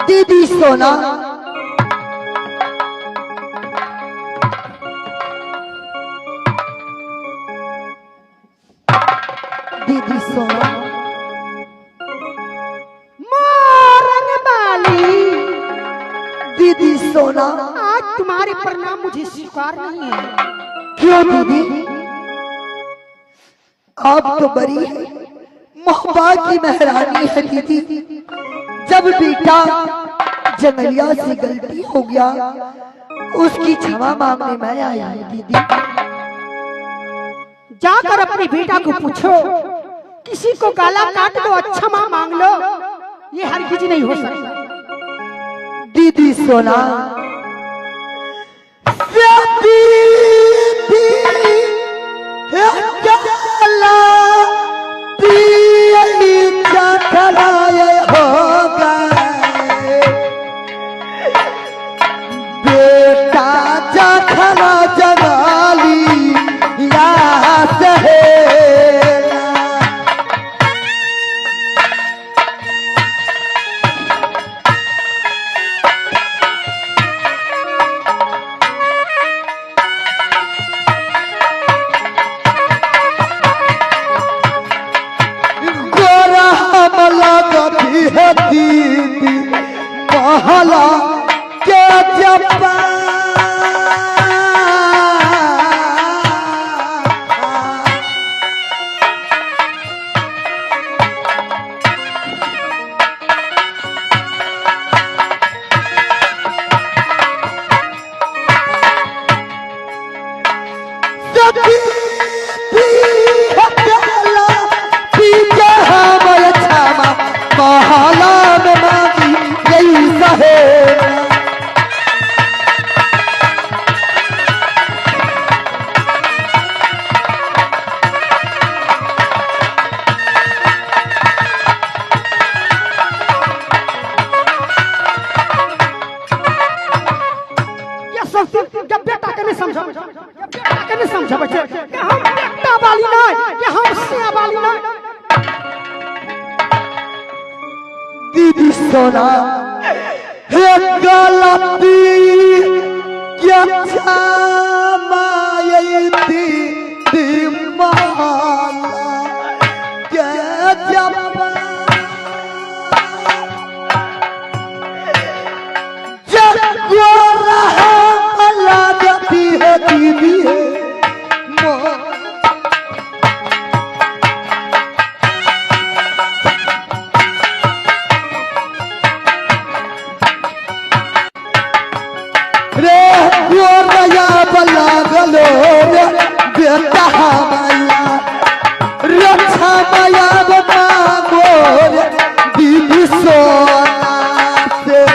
दीदी सोना, दीदी सोना, मारन वाली दीदी सोना, आज तुम्हारे प्रणाम मुझे स्वीकार नहीं है। क्यों दीदी? आप तो बरी है, मोहब्बत की मेहरानी है दीदी। जब बेटा जंगलिया से गलती हो गया, उसकी क्षमा मांगने मैं आया हूँ दीदी। जाकर अपने बेटा को पूछो, किसी को गाला काट दो, अच्छा मां मांग लो, ये हरगिज नहीं हो सकता। दीदी सोना, दीदी हो गए, बेटा जखना जगाली या सहेला। गोरा हमला गति है दीदी महला के जपा। महला में मांगी यही सहेला। ये सब जब बेटा के नहीं समझो, जब बेटा के नहीं समझो बच्चे कि हम बेटा वाली नहीं, कि हम सिया वाली नहीं। दीदी सोना, हे गलती क्या क्षमा दीदी माला के जपा। जब गोरा हमला गति है दीदी है रे गोरया बला गलो रे बेटा माया रे छाया मांगो रे दीदी सोना से।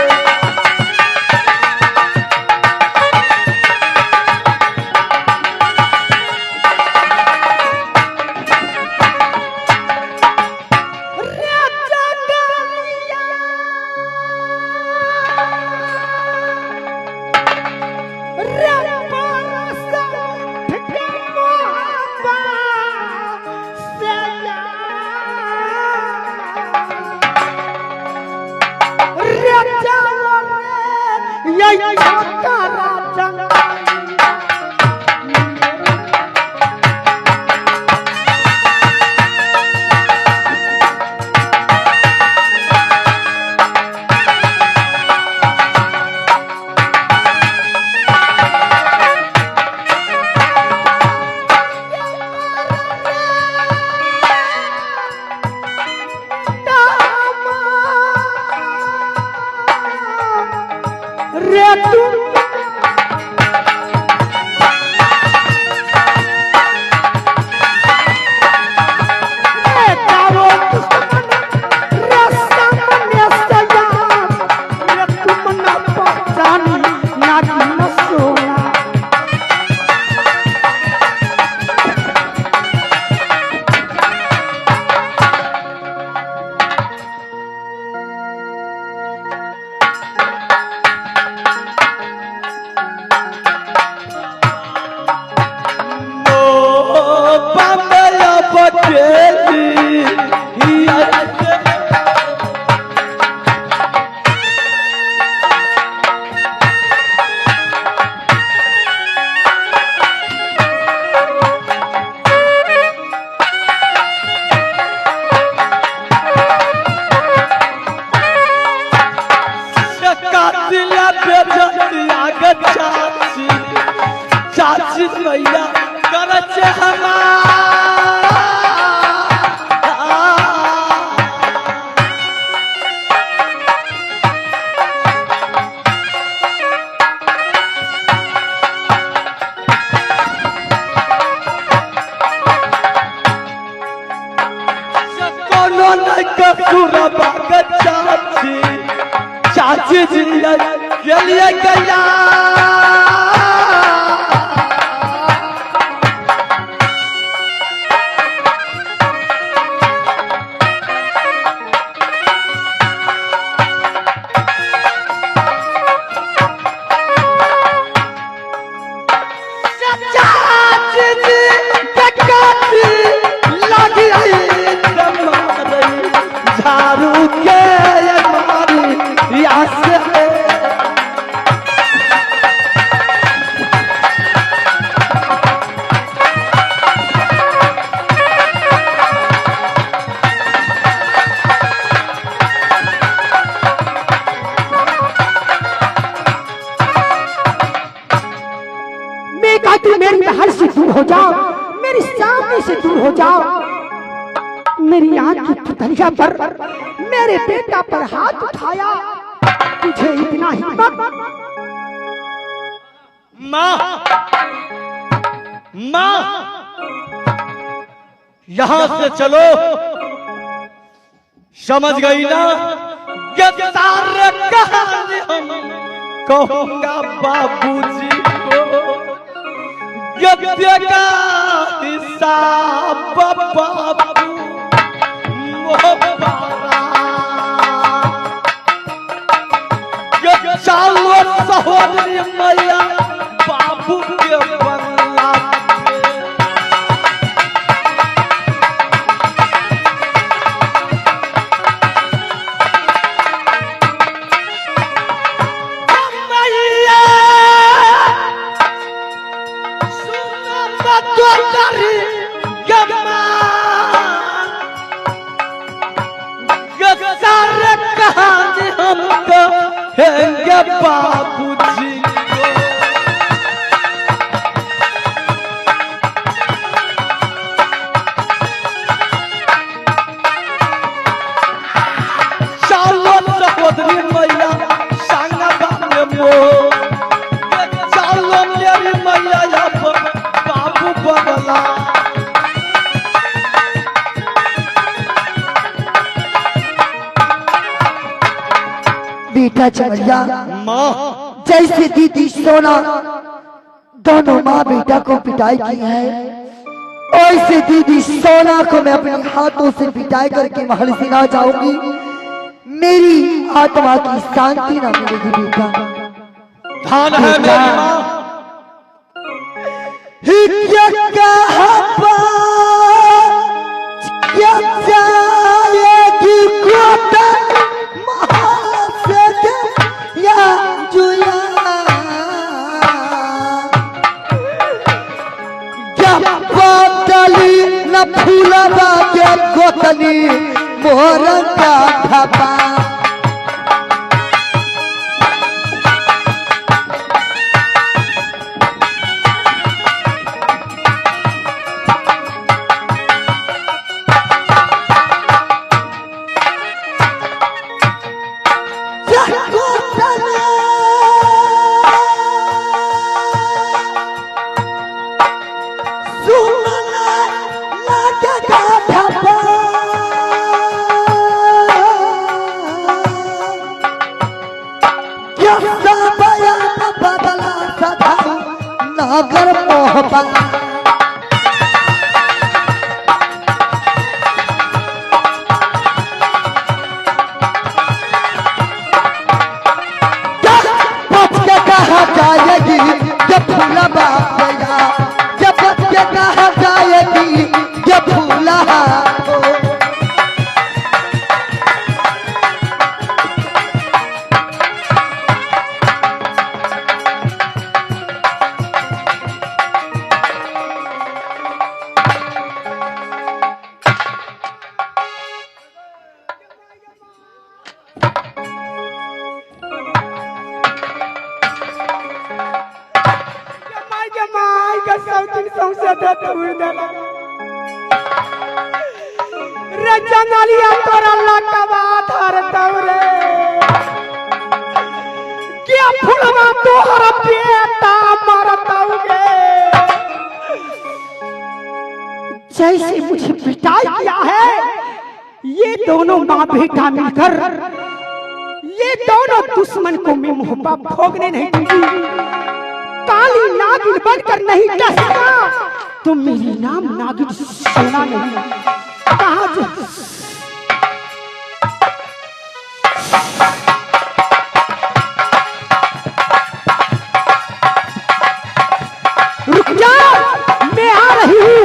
कातिला बेजतिया गे चाची चाची मैया करच हमार। कोनो नहीं कसूर बाग चाची चाची जी गेलिए गया। चाची जी काटी लगी झाड़ू के मारी यास। मैं कहती मेरी महल से दूर हो जाओ, मेरी सामने से दूर हो जाओ, मेरी आंख की पुतलिया पर मेरे बेटा पर हाथ उठाया, तुझे इतना हिम्मत। माँ माँ यहां से चलो, समझ गई ना ये सारे कहानी हम कहूंगा बाबूजी को, ये देगा हिसाब बाबू ये चलो सहोदरी मैया बाबू के बंगला। मैया सुनो मत सारे कहानी हमको हेंगे बाबूजी को। चलो सहोदरी मैया संग बाबू मो, चलो मेरी मैया बाबू बगला। बेटा चमरिया जैसे दीदी सोना दोनों माँ बेटा को पिटाई की है, ऐसे दीदी सोना को मैं अपने हाथों से पिटाई करके महल से ना जाऊंगी, मेरी आत्मा की शांति ना मिलेगी। बेटा धान है मेरी माँ। क्या जाएगी कोटा या जुया, क्या बदली न फूलबा के गोतनी मोर का धपा। नगर मोहब्बत बच के कहा जाएगी जब फूला गया, जब बच के कहा जाएगी जब फूला। के सौतिन सौंसे दे तोड़ देला। रे जंगलिया तोरा लकवा धरतौ रे, क्या फुलवा तोहर बेटा मरतौ गे। जैसे मुझे पिटाई किया है ये दोनों माँ बेटा मिलकर, ये दोनों दुश्मन को मैं मोहब्बत भोगने नहीं दूंगी। काली नागिन बनकर नहीं कह सका तो मेरी नाम नागिन सोना नहीं। कहा जो रुक जा, मैं आ रही हूँ।